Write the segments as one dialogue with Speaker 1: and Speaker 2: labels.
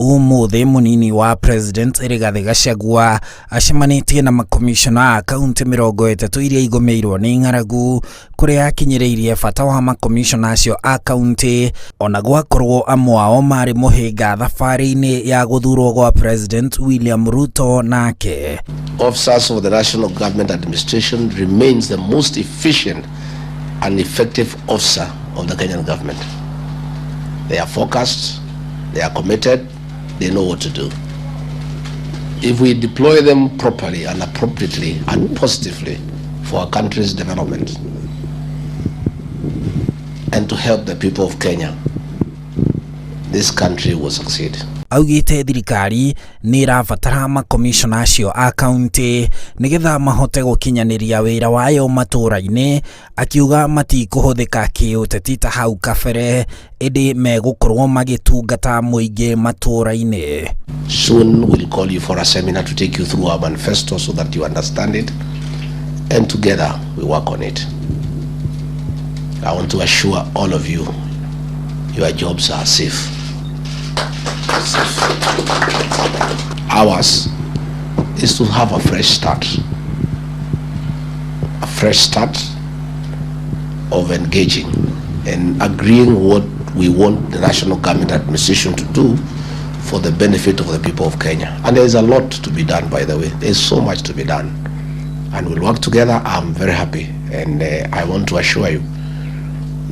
Speaker 1: Ũmũthĩ mũnini wa President Rigathĩ Gachagua acemanĩtie na makomishona a kaunti 30 iria igũmĩirwo nĩ ng'aragu kũrĩa akinyĩrĩirie bata wa makomishona acio a kaunti ona gwakorwo amwe ao marĩ mũhĩnga thabarĩ-inĩ ya gũthurwo gwa President William Ruto nake.
Speaker 2: Officers of the National Government Administration remains the most efficient and effective officer of the Kenyan government. They are focused, they are committed, they know what to do. If we deploy them properly and appropriately and positively for our country's development and to help the people of Kenya, this country will succeed.
Speaker 1: Augĩte thirikari nĩ ĩrabatara makomishona acio a kaunti nĩgetha mahote gũkinyanĩria wĩra wayo matũũra-inĩ, akiuga matikũhũthĩka kĩũteti ta hau kabere ĩndĩ megũkorwo magĩtungata mũingĩ matũũra-inĩ.
Speaker 2: Soon we'll call you for a seminar to take you through our manifesto so that you understand it, and together we work on it. I want to assure all of you, your jobs are safe. Safe. Ours is to have a fresh start. A fresh start of engaging and agreeing what we want the national government administration to do for the benefit of the people of Kenya. And there is a lot to be done, by the way. There is so much to be done. And we'll work together. I'm very happy. And I want to assure you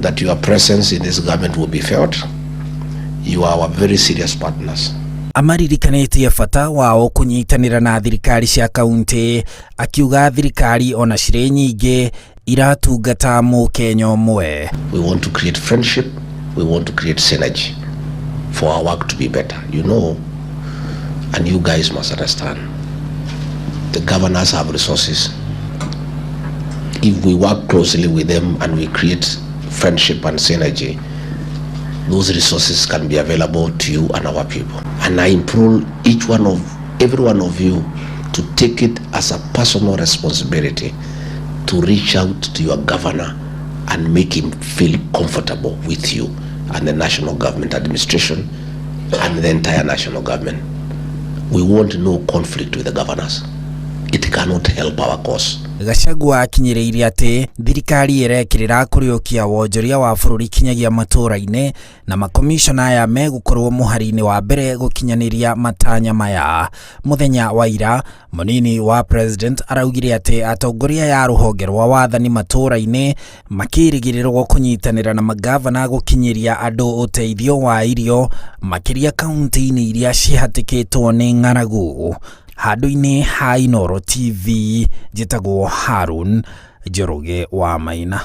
Speaker 2: that your presence in this government will be felt. You are our very serious partners.
Speaker 1: Amaririkanĩtie bata wao kũnyitanĩra na thirikari cia kaunti, akiuga thirikari ona cirĩ nyingĩ iratungata mũkenya ũmwe.
Speaker 2: We want to create friendship. We want to create synergy for our work to be better. And you guys must understand, the governors have resources. If we work closely with them and we create friendship and synergy, those resources can be available to you and our people. And I implore each one of, every one of you to take it as a personal responsibility to reach out to your governor and make him feel comfortable with you and the national government administration and the entire national government. We want no conflict with the governors. It cannot help our cause.
Speaker 1: Gachagua akinyĩrĩirie atĩ thirikari ĩrekĩrĩra kũrĩũkia wonjoria wa bũrũri kinyagia matũũra-inĩ na makomishona aya megũkorwo mũhari-inĩ wa mbere gũkinyanĩria matanya maya. Mũthenya wa ira mũnini wa president araugire atĩ atongoria ya rũhonge rwa wathani matũũra-inĩ makĩrĩgĩrĩrwo kũnyitanĩra na magavana gũkinyĩria andũ ũteithio wa irio makĩria kaunti-inĩ iria cihatĩkĩtwo nĩ ng'aragu. Handũ-inĩ ha Inooro TV, njĩtagwo Harun Njoroge wa Maina.